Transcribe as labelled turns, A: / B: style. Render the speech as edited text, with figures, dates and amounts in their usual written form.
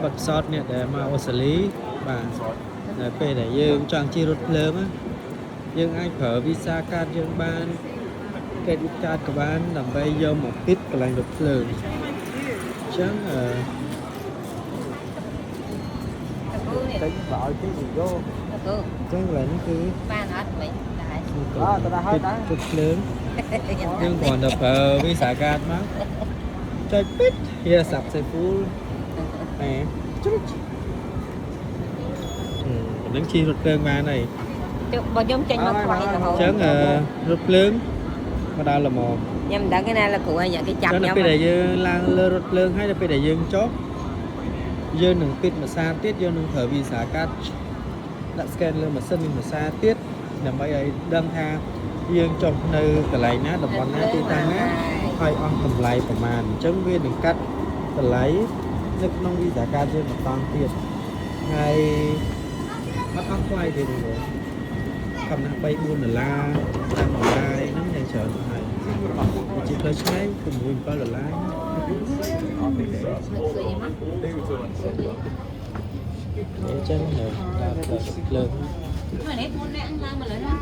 A: បទពិសោធន៍អ្នកដែលមកអូស្ត្រាលីបាទនៅពេលដែលយើងចង់ជិះរថភ្លើងណាយើងអាចប្រើ Visa card យើងបាន credit card ក៏បានដើម្បីយកមកទិតកន្លែងរថភ្លើងអញ្ចឹងអឺ
B: តពូនេះ
A: តិចបើឲ្យគេយក
B: តពូ
A: អញ្ចឹងកន្លែងនេះគឺ
B: បានអត់មិញដែរ
A: អឺទៅដល់រថភ្លើងយើងគ្រាន់តែប្រើ Visa card មកចុចปิด here successful ណែជ្រុចអឺនឹងជិះរថភ្លើងបានហើយ
B: ចុះបើខ្ញុំចេញមកខ្វះរហូត
A: អញ្ចឹងអឺរថភ្លើងមកដល់ល្មម
B: ខ្ញុំមិនដឹងទេណាលោកគ្រូឲ្យគេចាប់
A: ចឹង
B: ខ្ញុំ
A: ដល់ពេលដែលយើងឡើងលើរថភ្លើងហើយដល់ពេលដែលយើងចុះយើងនឹងปิดមួយសារទៀតយើងនឹងប្រើ Visa card ដាក់ scan លើម៉ាស៊ីននេះមួយសារទៀតដើម្បីឲ្យដឹងថាយើងចុះនៅកន្លែងណាតំបន់ណាទីតាំងណាហើយអស់តម្លៃប្រមាណអញ្ចឹងវានឹងកាត់តម្លៃនៅក្នុង Visa card យើងបន្តទៀតហើយអត់អស់ថ្លៃទេបងកំណាស់3 4ដុល្លារ5ដុល្លារអីហ្នឹងយ៉ាងច្រើនហើយជាផ្លូវឆ្ងាយ6 7ដុល្លារអញ្ចឹងដល់ភ្លើង
B: នេះ4នាក់ឡើងមកលើណា